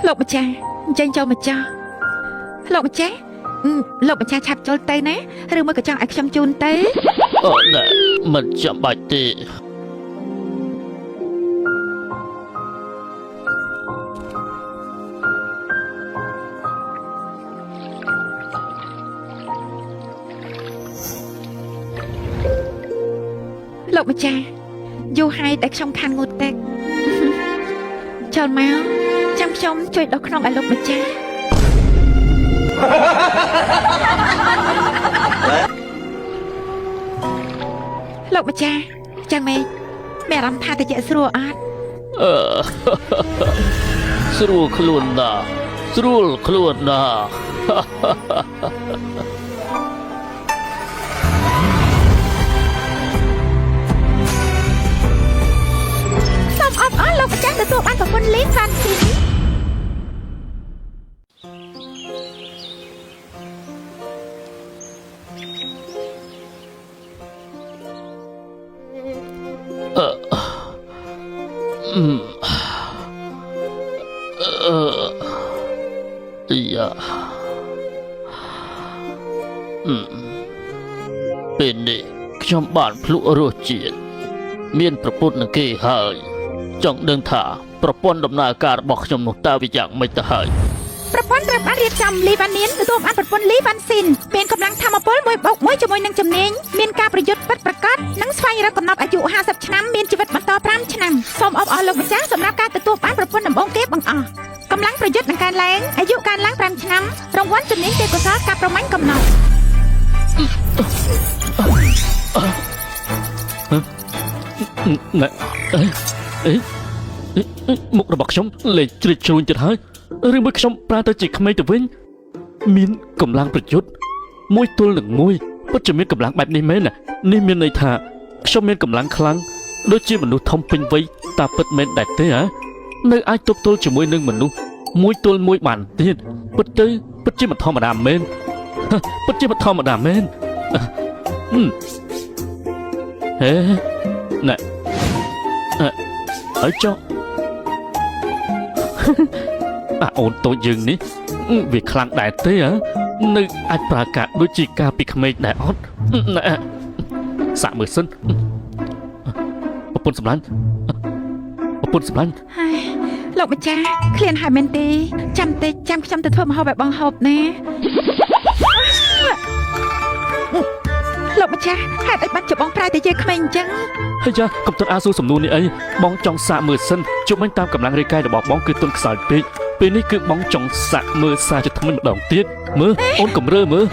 លោកម្ចាស់អញ្ចឹងចូលមកចោះលោកម្ចាស់អឺលោកម្ចាស់ឆាប់ចូលទៅណាឬមួយក៏ចង់ឲ្យខ្ញុំជូនទៅ អូណែមិនចាំបាច់ទេ លោកម្ចាស់យូរហើយតែខ្ញុំខានងូតទឹក ចូលមកចាំខ្ញុំជួយដោះក្នុងឲ្យលោកម្ចាស់លោកម្ចាស់ចាំងម៉េចមានអារម្មណ៍ថាតិចស្រួលអត់ អឺ ស្រួលខ្លួនណាស់ស្រួលខ្លួនណាស់ សូមអបអរលោកម្ចាស់ទទួលបានប្រពន្ធលីវ៉ាន់ស៊ីន អឺអឺអឺអាយ៉ាអឺពេលនេះខ្ញុំបានភ្លក់រសជាតិមានប្រពន្ធនឹងគេហើយ ចង់ដឹងថាប្រព័ន្ធដំណើរការរបស់ខ្ញុំនោះតើវាយ៉ាងម៉េចទៅហើយ ប្រព័ន្ធត្រូវបានរៀបចំលីវ៉ានីនទទួលបានប្រពន្ធលីវ៉ាន់ស៊ីនមានកម្លាំងធម្មពល1បូក1ជាមួយនឹងជំនាញមានការប្រយុទ្ធពិតប្រាកដនិងស្វែងរកកំណត់អាយុ50ឆ្នាំមានជីវិតបន្ត5ឆ្នាំសូមអបអរលោកម្ចាស់សម្រាប់ការទទួលបានប្រពន្ធដំបូងគេបង្អស់កម្លាំងប្រយុទ្ធនឹងកើនឡើងអាយុកើនឡើង5ឆ្នាំរង្វាន់ជំនាញទេពកោសល្យការប្រមាញ់កំណត់ ណែអេអេអេមុខរបស់ខ្ញុំលេងជ្រិតជ្រួញទៀតហើយឬមួយខ្ញុំប្រើទៅជាក្មេងទៅវិញមានកម្លាំងប្រយុទ្ធមួយទល់នឹងមួយពិតជាមានកម្លាំងបែបនេះមែនណានេះមានន័យថាខ្ញុំមានកម្លាំងខ្លាំងដូចជាមនុស្សធំពេញវ័យតាពិតមែនដែរទេហ៎នៅអាចទប់ទល់ជាមួយនឹងមនុស្សមួយទល់មួយបានទៀតពិតទៅពិតជាមិនធម្មតាមែនហ៎ពិតជាមិនធម្មតាមែនហឹមហេណែ អឺហើយចុះ អាអូនតូចយើងនេះវាខ្លាំងដែរទេហ៎នៅអាចប្រើការដូចជាការពីក្មេងដែរអត់ណែសាក់មើលសិនប្រពន្ធសម្លាញ់ប្រពន្ធសម្លាញ់ ហើយលោកម្ចាស់ឃ្លានហើយមែនទេចាំតិចចាំខ្ញុំទៅធ្វើម្ហូបឲ្យបងហូបណាលោកម្ចាស់ហេតុអីបានជាបងប្រែតែជាក្មេងអញ្ចឹង ហើយយ៉ាកុំទាន់អាសួរសំណួរនេះអីបងចង់សាកមើលសិនជុំវិញតាមកម្លាំងរាយកាយរបស់បងគឺទន់ខ្សោយពេកពេលនេះគឺបងចង់សាកមើលសារជាថ្មីម្ដងទៀតមើលអូនកំរើមើល